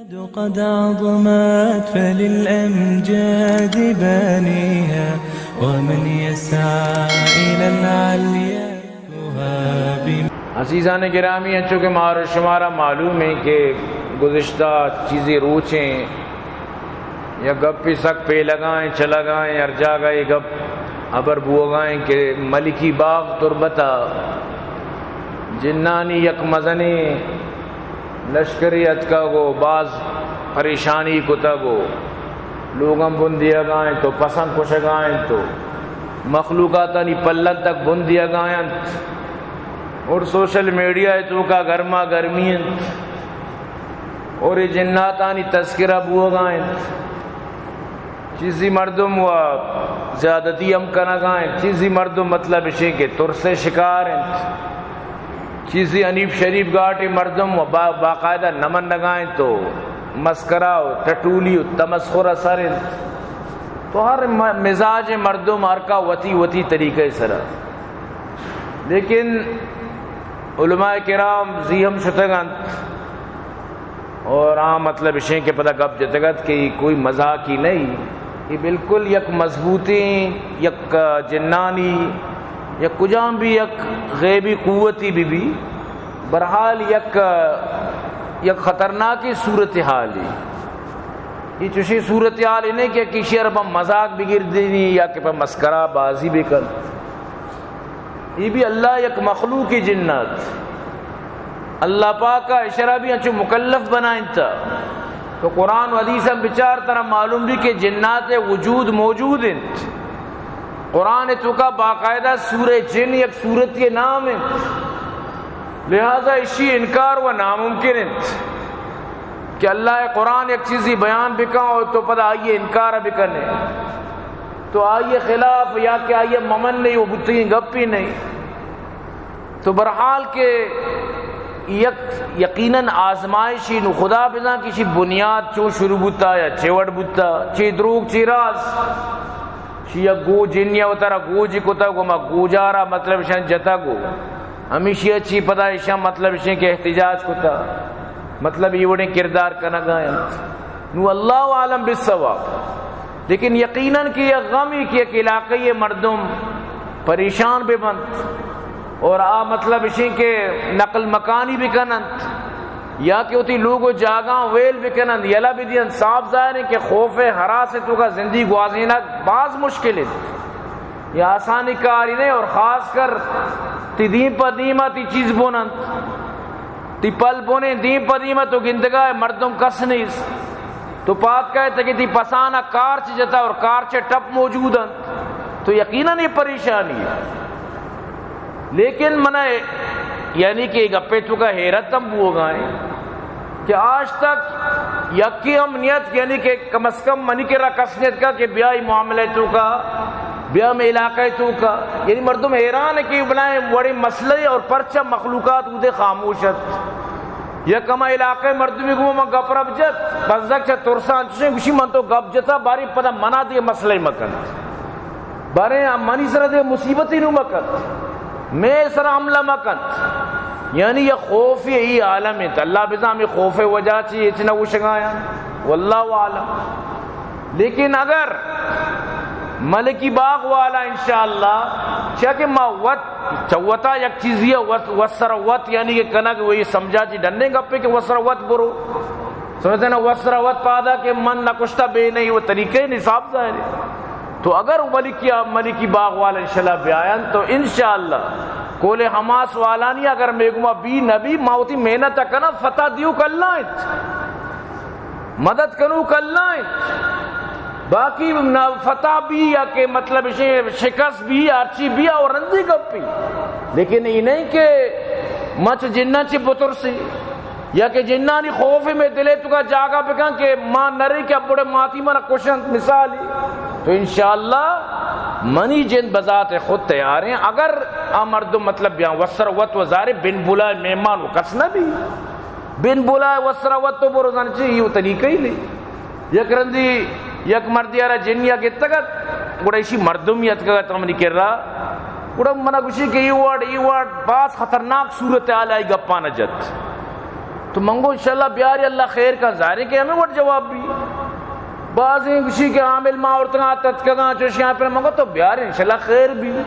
قد عظمت فللأمجاد بانيها، ومن يسعى إلى العليا يهاب. عزیزان گرامی، انچو کہ مارا شمارا معلوم ہے کہ گزشتہ چیزے روچیں یک گپے سک پیلگائیں، چلگائیں، ہر جاگہ یہ گپ ہبر بوگائیں کہ ملکی باغ تربتا جنانی یک مزنیں لشکرے اتکگ و باز پریشانی کتگ و لوگاں بن دیگا انت و پساں کشگا انت و مخلوقاتانی پلن تک بن دیگا انت اور سوشل میڈیا ءِ توکا گرما گرمی انت اور یہ جناتانی تذکرہ بوگا انت. چیزی مردم و زیادتی ہم کنگا انت، چیزی مردم مطلب اشیں کہ ترس ءِ شکار انت، چیزی حنیف شریف گاٹے مردم و با-، باقاعدہ نمنگا انت و مسکرا و ٹٹولی و تمسخر ءَ سر انت. تو ہر م-، مزاج مردم ہر کا وتی وتی طریقہ سرا. لیکن علماء کرام زی ہم شتگ انت اور آ مطلب اشیں کہ پدا گپ جتگ ات کہ یہ کوئی مذاق ہی نہیں، یہ بالکل یک مضبوطیں، یک جنانی، یک کجام بھی یک غیبی قوتی بھی بھی، برحال یک، یک خطرناکی صورتحالی. یہ چوشیں صورتحال نہیں کہ کسی ار پہ مذاق بگردینی یا کہ پہ مسکرا بازی بکن. یہ بھی اللہ یک مخلوقی جنات. اللہ پاک ءَ اشرا بھی انچو مکلف بنائنتا. تو قرآن و حدیث ہم بچار ترا معلوم بھی کہ جنات وجود موجود انت. قرآن توکا باقاعدہ سورہ جن یک سورت یہ نام انت. لہذا اشی انکار و ناممکن انت کہ اللہ قرآن یک چیزی بیان بکن اور تو پدا آئیے انکار بکنے. تو آئی خلاف یا کہ آئی ممن نہیں، وہ بتگیں گپ ہی نہیں. تو برحال کہ یک یقیناً آزمائشی نو خدا بزاں کہ شی بنیاد چون شروع بوتا یا چے وڑ بوتا، چے دروگ چے راز. شی یک گو جنیا وتارا گوج کتا گو ما گوجارا مطلب شان جتا گو. ہمیشی چی پدا ایشاں مطلب اشیں کہ احتجاج کتا، مطلب یہ وڑیں کردار کنگا انت. نو اللہ عالم بالصواب، لیکن یقیناً کہ یہ غمی کہ یک علاقہ یہ مردم پریشان بہ بنت اور آ مطلب اشیں کہ نقل مکانی بکننت یا کہ وتی لوگ و جاگاں ویل بکننت، یلا بدینت، صاف ظاہر ہے کہ خوف ہراس توکا زندگی گوازینگ باز مشکل انت. یہ آسانی کاری نہیں، اور خاص کر تی دیم پہ دیما تی چیز بننت، تی پل بنے دیم پہ دیما تو گندگا ہے مردم کس نیست، تو پاد کئے تکہ تی پسانا کارچ جتا اور کارچ ٹپ موجود انت، تو یقیناً یہ پریشانی ہے. لیکن من یعنی کہ گپے توکا حیرت ہم بوگا ہے کہ آج تک یکی ہم نیت، یعنی کہ کم از کم منی کرا کس نیت کا کہ بیا ای معاملہ توکا، بیا میں علاقہ توکا، یعنی مردم حیران ہے کہ بلائیں وڑے مسئلے اور پرچہ مخلوقات اودے خاموش ات. یا کما علاقہ مردمی گو من گپ رپ جت، بزگ چہ ترسان چشیں گوشی من تو گپ جتا، باری پدا منا دے مسئلے مکن. باریں آ منی سر دے مصیبتی نو مکنت، میں سر حملہ مکنت. یعنی یہ خوف یہ عالم انت. اللہ بزاں ہمیں خوف وجہ چی اچ نہ وشگایا، واللہ عالم. لیکن اگر ملکی باغ والا انشاءاللہ، چیا کہ ما وت چوتا یک چیزی وس-، وسر وت یعنی کہ کنگ وہی سمجھا چی ڈنے گپے کہ وسر وت برو. سمجھتے نا، وسرا وت پادا کہ من نہ کشتا بے نہیں، وہ طریقے نصاب ظاہر ہے. تو اگر ملکی، ملکی باغ والا انشاءاللہ بیاین تو انشاءاللہ کول حماس والانی اگر میگما بی نبی، ما وتی محنت کنا، فتح دیو کلا انت، مدد کنو کلا انت. باقی نہ فتح بی یا کہ مطلب شکست بی، ہرچی بی اور رندی گپی، لیکن یہ نہیں کہ مچ جنہ چی بترسی. یا کہ جنانی خوف میں دلے توکا جاگہ بکن کہ ما نری کہ ابڑے ماتی منا کشنت مثالی، تو انشاءاللہ منی جند بذات خود تیار ہیں. اگر آ مردم مطلب بیان وسر وت و زارے بن بلائے مہمان و کس نہ بی، بن بلائے وسر وت تو برو زن چی، یہ طریقہ ہی نہیں. یک رندی یک مردی آرا جنیا گتگت، گڑا ایشی مردمی اتکگت منی کرا، گڑا منا گوشی کہ یہ وارڈ، یہ وارڈ باز خطرناک صورتحال آئی گپانا جت. من گو انشاءاللہ بیاری، اللہ خیر کا، ظاہر ہے کہ ہمیں وٹ جواب بھی۔ بازیں گوشی کہ عامل ما آورتگاں، تتکگاں، چوشیاں پر من گو تو بیاری، انشاءاللہ خیر بھی۔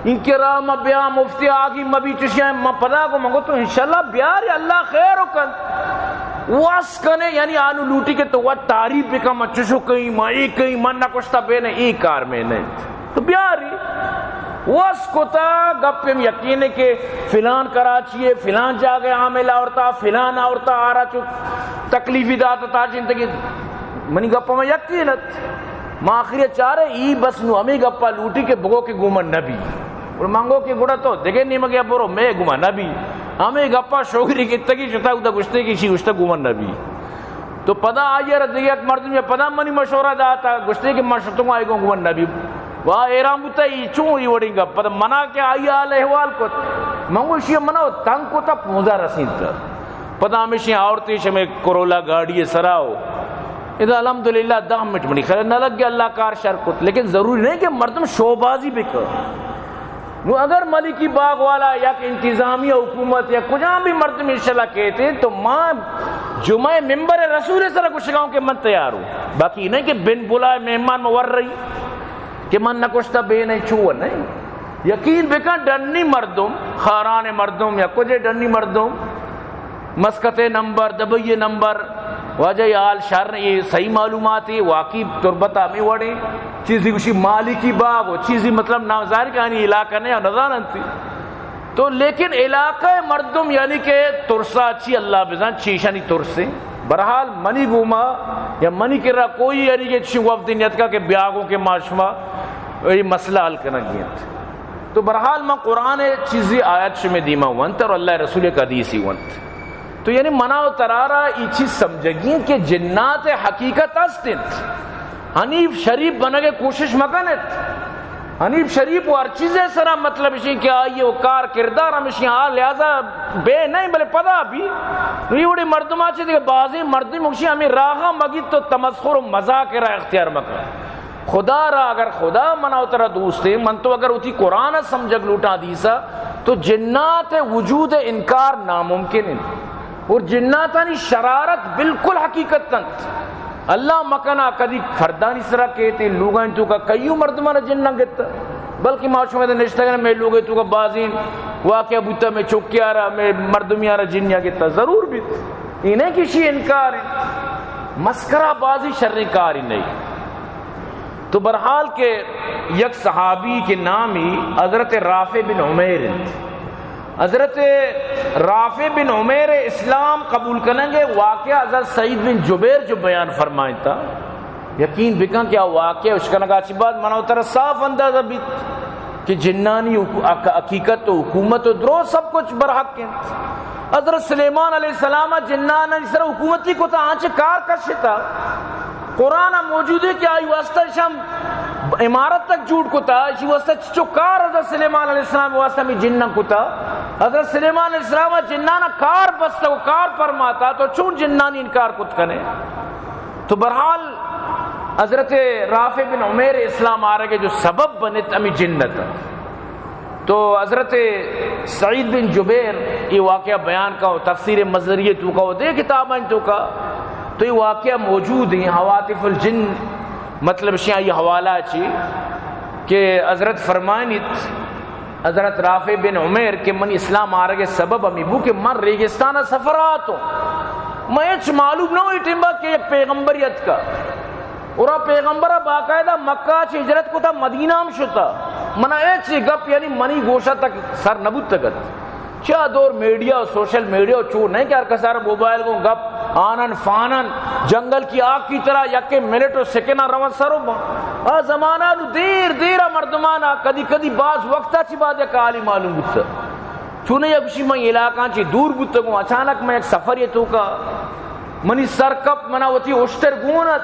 انکہ را ما بیا مفتی آگی مبی چوشیاں، ما پدا گو من گو تو انشاءاللہ بیاری، اللہ خیر و کن۔ وس کنے، یعنی آنو لوٹی کہ تو وت تعریف بکن، ما چشو کئی، ما ای کئی، من نکشتا بینے، ای کار میں نہیں۔ تو بیاری۔ وس کتا، گپ ہم یقین ہے کہ فلان کراچی ہے، فلان جاگہ عامل آورتا، فلان آورتا، آرا چو تکلیفی داتا تا چنتگی۔ منی گپ ہم یقین ات۔ ما آخری چارے ای بس نو ہمیں گپا لوٹی کہ بگو کہ گومن نبی۔ اور منگو کہ گڑا تو دگہ نیمگے برو، میں گوما نبی۔ ہمیں گپا شوگری گتگی شتا، اودا گشتے کہ شی گشتا گومن نبی۔ تو پدا آئی ء را دگہ یک مردمے ء پدا منی مشورہ داتا، گوشتے کہ من شتگاں آئی گوں گون نبی۔ وا حیران بوتا، ای چون ای وڑیں گپ؟ پدا منا کہ آئی حال احوال کت، من گوشی منا تنگ کتا، پونزا رسینت۔ پدا ہمیشی آورتی شمے کرولا گاڑی سرا ہو۔ ادا الحمدللہ دہ منٹ منی خیر نہ لگ گیا، اللہ کار شر کت۔ لیکن ضروری نہیں کہ مردم شوبازی بکن۔ نو اگر ملکی باغ والا یک انتظامیہ حکومت یا کجام بھی مردم انشاءاللہ کہتے تو ما جمعہ ممبر رسول سر گشگاؤں کہ من تیار ہوں، باقی نہیں کہ بن بلائے مہمان مور رہی کہ من نکشتا بے نہیں چھو نہیں۔ یقین بکن ڈنی مردم، خاران مردم یا کجے ڈنی مردم، مسقط نمبر، دبئی نمبر، واجہ یہ حال شر، یہ صحیح معلومات ہے، واقعی تربت ہمیں وڑیں، چیزی گوشی مالکی باغ ہو، چیزی مطلب نام ظاہر کہ آنی علاقہ نے نزان انتی۔ تو لیکن علاقہ مردم یعنی کہ ترسا چی اللہ بزان چیشانی ترسیں۔ برحال منی گوما یا منی کرا کوئی یعنی کہ چی وفد نیت کا کہ بیاگوں کے ما شما یہ مسئلہ حل کرنا گیت۔ تو برحال من قرآن چیزی آیت شمے دیما ونت اور اللہ رسول ایک حدیثی ونت۔ تو یعنی منا و ترارا ای چیز سمجھگی کہ جنات حقیقت است انت۔ حنیف شریف بنگے کوشش مکن انت۔ حنیف شریف و ہر چیزے سرا مطلب اشی کہ آئی و کار کردار ہمشی آ لہذا بے نہیں بلے پدا بھی نو یہ وڑی مردم آچے دیگه بازیں مردم مکشی ہمیں راہا مگی تو تمسخر و مذاکرہ اختیار مکن۔ خدا را اگر خدا منا و ترا دوست ہے، من تو اگر وتی قرآن سمجھگ لوٹاں حدیثا، تو جنات وجود انکار ناممکن ہے۔ اور جناتانی شرارت بالکل حقیقت انت۔ اللہ مکنا کدی فردانی سرا کہتے لوگانی توکا کئیو مردمانا جناں گتا۔ بلکہ ما شما نشتگن میں لوگے توکا بازین واقعہ بوتا، میں چوکیارا، میں مردمیارا جنیا گتا۔ ضرور بیت۔ یہ نہیں کہ شی انکار ہے۔ مسکرہ بازی شریں کاری نہیں۔ تو برحال کہ یک صحابی کے نامی حضرت رافع بن عمیر انت۔ حضرت رافع بن عمیر اسلام قبول کنگے واقعہ حضرت سعید بن جبیر جو بیان فرمائتا، یقین بکن کہ آ واقعہ اشکنگا چی بعد منا ترا صاف اندازہ بیت کہ جنانی حکو-، حق-، حقیقت و حکومت و درو سب کچھ برحق انت۔ حضرت سلیمان علیہ السلام جنانی سر حکومتی کتا، آنچہ کار کشتا۔ قرآن ء موجود ہے کہ آئی واسطہ شام عمارت تک جوڑ کتا، اسی واسطہ چچو کار حضرت سلیمان علیہ السلام واسطہ میں جناں کتا۔ حضرت سلیمان علیہ السلام جنانا کار بستہ و کار پرماتا، تو چون جنانی انکار کت کنے؟ تو برحال حضرت رافع بن عمیر اسلام آرگے جو سبب بنت امی جنت۔ تو حضرت سعید بن جبیر یہ واقعہ بیان کا و تفسیر مزریہ تو کا و دے کتاباں تو کا، تو یہ واقعہ موجود ہیں۔ حواتف الجن، مطلب شیعہ یہ حوالہ چی کہ حضرت فرمائنیت، حضرت رافع بن عمیر کہ من اسلام آرگ سبب ہمی بو کہ من ریگستان سفر آتوں، من ہچ معلوم نہ ہوئی ٹیمبا کہ یک پیغمبر یت کا۔ اور آ پیغمبر باقاعدہ مکہ چہ ہجرت کتا، مدینہ ہم شتا۔ منا ہچ گپ یعنی منی گوشہ تک سر نہ بوتگت۔ چہ آ دور میڈیا و سوشل میڈیا و چو نہیں کہ ہر کسار موبائل کو گپ آنن فانن جنگل کی آگ کی طرح یکے منٹ و سیکنڈ رون سر و بان۔ آ زمانہ نو دیر دیر مردمانا کدی کدی باز وقتا چی بعد یک حالی معلوم بوتا۔ چونیں یک گوشی من علاقاں چی دور بوتگوں، اچانک من یک سفر یہ توکا منی سر کپ، منا وتی اشتر گون ات۔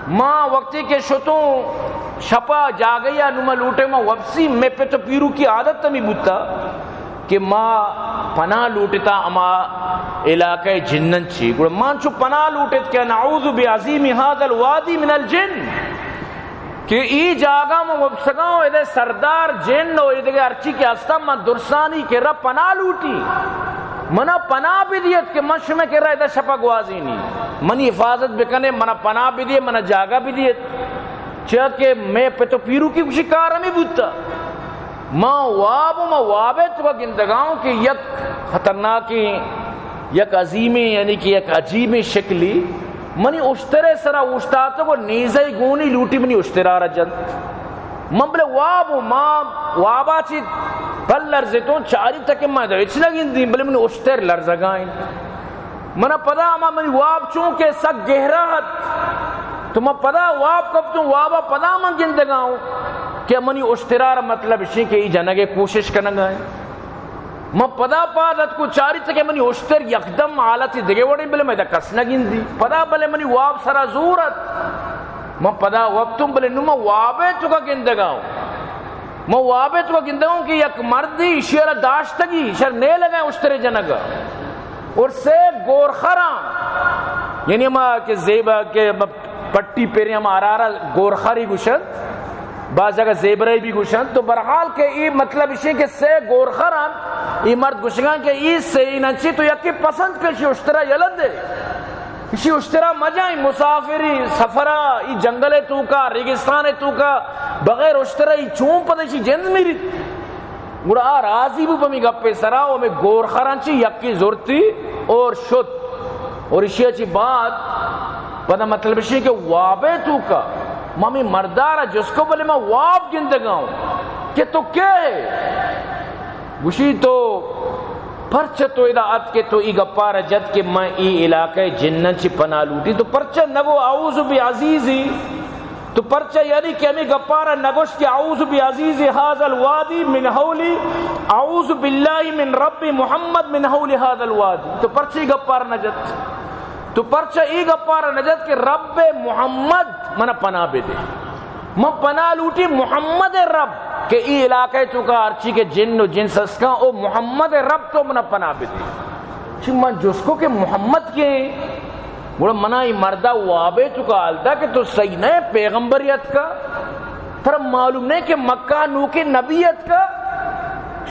ما وقتی کہ شتوں شپا جاگہیا نو ما لوٹے ما وپسی، میں پت و پیرو کی عادت ہمی بوتا کہ ما پناہ لوٹتا اما علاقہ جنن چی۔ گڑا ما چو پناہ لوٹت کہ نعوذ بعظیم هذا الوادی من الجن، کہ ای جاگہ ما وپسگاں و ادے سردار جن و ادگہ ہرچی کہ ہستا ما درسانی کہ رب پناہ لوٹی۔ منا پناہ بدیت کہ من شمئے کرا ادا شپا گوازینی، منی حفاظت بکنے، منا پناہ بدیت، منا جاگہ بدیت، چیا کہ مئے پت و پیروکی گوشی کار ہمے بوتا۔ ما واب و ما وابے توکا گندگاؤں کہ یک خطرناکیں، یک عظیمیں، یعنی کہ یک عجیبیں شکلی منی اشترے سرا اوشتاتگ و نیزہ گونی لوٹی منی اشترارا جنت۔ من بلے واب و ما وابا چی پل لرزتوں، چاری تک ما ادا ہچ نہ گندی، بلے منی اشتر لرزگائیں۔ منا پدا ہما منی واب چون کہ سک گہرا ات، تو من پدا واب کپتوں، وابا پدا من گندگاؤں کہ منی اشترار مطلب اشیں کہ ای جنگے کوشش کنگائیں۔ من پدا پاد اتکوں چاری تک منی اشتر یکدم حالت دگہ وڑیں، بلے مئے ادا کس نہ گندی۔ پدا بلے منی واب سرا زور ات۔ من پدا وپتوں، بلے نوں من وابے توکا گندگاؤں۔ من وابے توکا گندگاؤں کہ یک مردی اشیارا داشتگی، اشار نیلگائیں اشترے جنگا۔ اور سے گورخراں، یعنی ہما کہ زیبا کہ پٹی پیریں ہما ہرارا گورخری گوشنت، بعض جگہ زیبرے بھی گوشنت۔ تو برحال کہ ای مطلب اشیں کہ سے گورخر انت، ای مرد گوشگاں کہ ای سے انچی تو یکی پسند کشی اشترا یلہ دے، اشی اشترا مجائیں، مسافری سفرا ای جنگل توکا، ریگستان توکا بغیر اشترا ای چون پد اشی جند میری؟ گڑا آ راضی بو پمی گپے سرا و ہمے گورخراں چی یکی زرتی اور شت۔ اور اشیا چی بعد پدا مطلب اشی کہ وابے توکا ما ہمے مردارا جست کو، بلے ما واب گندگاؤں کہ تو کے ئے؟ گوشی تو پرچہ تو ادا ات کہ تو ای گپارا جت کہ من ای علاقہ جنن چی پناہ لوٹی، تو پرچہ نگو اعوذ بعزیزی؟ تو پرچا یعنی کہ ہمے گپارا نگوشت کہ اعوذ بعزیز هذا الوادی من حولی، اعوذ باللہ من رب محمد من حول هذا الوادی؟ تو پرچا ای گپارا نجت؟ تو پرچا ای گپارا نجت کہ رب محمد منا پناہ بدے؟ من پناہ لوٹی محمد رب کہ ای علاقہ توکا ہرچی کہ جن و جنس اسکاں، او محمد رب تو منا پناہ بدے۔ چی من جست کو کہ محمد کے؟ گڑا منا ای مردا وابے توکا حال دا کہ تو صحیح نہ ئے، پیغمبرے اتکا، ترا معلوم نہ کہ مکہ نوکیں نبی اتکا؟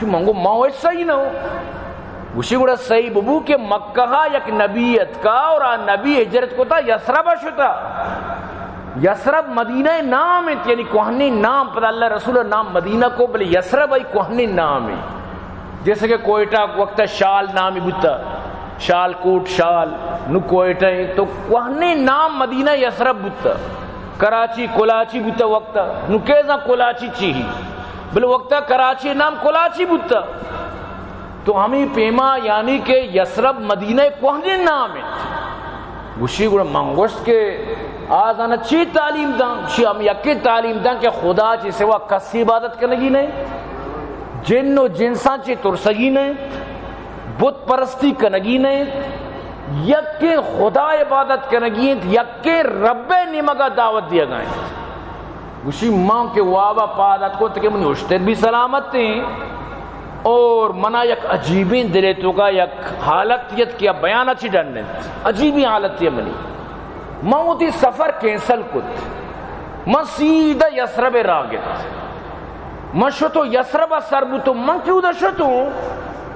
چو من گو ما وش صحیح نہ ہوں۔ گوشی گڑا صحیح ببو کہ مکہ یک نبی اتکا اور آ نبی ہجرت کتا یثرب شتا۔ یثرب مدینہ نام انت، یعنی کوہنیں نام، پدا اللہ رسول نام مدینہ کو، بلے یثرب ای کوہنیں نام انت۔ جیسے کہ کوئٹہ وقت شال نامی بوتا، شال کوٹ شال، نو کوئٹہ ایں، تو کوہنیں نام مدینہ یثرب بوتا۔ کراچی کلاچی بوتا وقتا، نو کیزاں کلاچی چی ہی، بلے وقتا کراچی نام کلاچی بوتا۔ تو ہمیں پیما یعنی کہ یثرب مدینہ کوہنیں نام انت۔ گوشی گڑا من گوشت کہ آ زانا چی تعلیم داں؟ گوشی ہم یکے تعلیم داں کہ خدا چی سوا کسی عبادت کنگی نہ انت، جن و جنساں چی ترسگی نہ انت، بت پرستی کنگی نہ انت، یکیں خدا عبادت کنگی انت، یکیں رب نیمگا دعوت دیگا انت۔ گوشی، من کہ وابا پاد اتکت کہ منی اشتر بھی سلامت ایں اور منا یک عجیبیں دلے توکا یک حالت یت کہ بیان اچی ڈن انت۔ عجیبیں حالت ایں منی۔ من وتی سفر کینسل کت۔ من سیدھا یثرب راہ گپت۔ من شتو یثرب سر بوتو۔ من کہ اودا شتو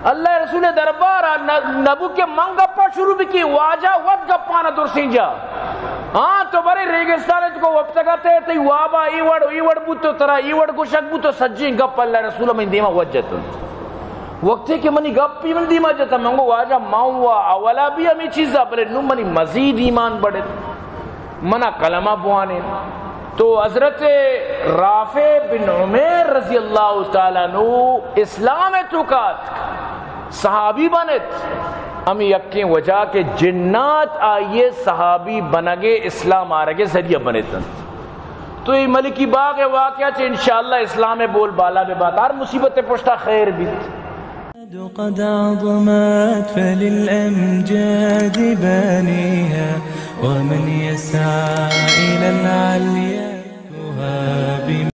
اللہ رسول دربار ء نہ، نہ بو کہ من گپا شروع بکی، واجہ وت گپانا درسیں جا۔ ہاں، تو برے ریگستان ء توکا وپتگا تے، تئی وابا ای وڑ، ای وڑ بوتو، ترا ای وڑ گوشگ بوتو، سجیں گپ اللہ رسول من دیما وت جت انت۔ وقتی کہ منی گپ ای من دیما جتا، من گو واجہ من و اولا بھی ہمیں چیزا، بلے نو منی مزید ایمان بڑھت۔ منا کلمہ بوانین۔ تو حضرت رافع بن عمیر رضی اللہ تعالی عنہ اسلام توکا اتک، صحابی بنت۔ ہمیں یکیں وجہ کہ جنات آئیے صحابی بنگے اسلام آرگے ذریعہ بنت انت۔ تو یہ ملکی باغ واقعہ چے انشاءاللہ اسلام بول بالا بے بات، ہر مصیبت پشتا خیر بیت۔ قد عظمت فللأمجاد بانيها، ومن يسعى إلى العلي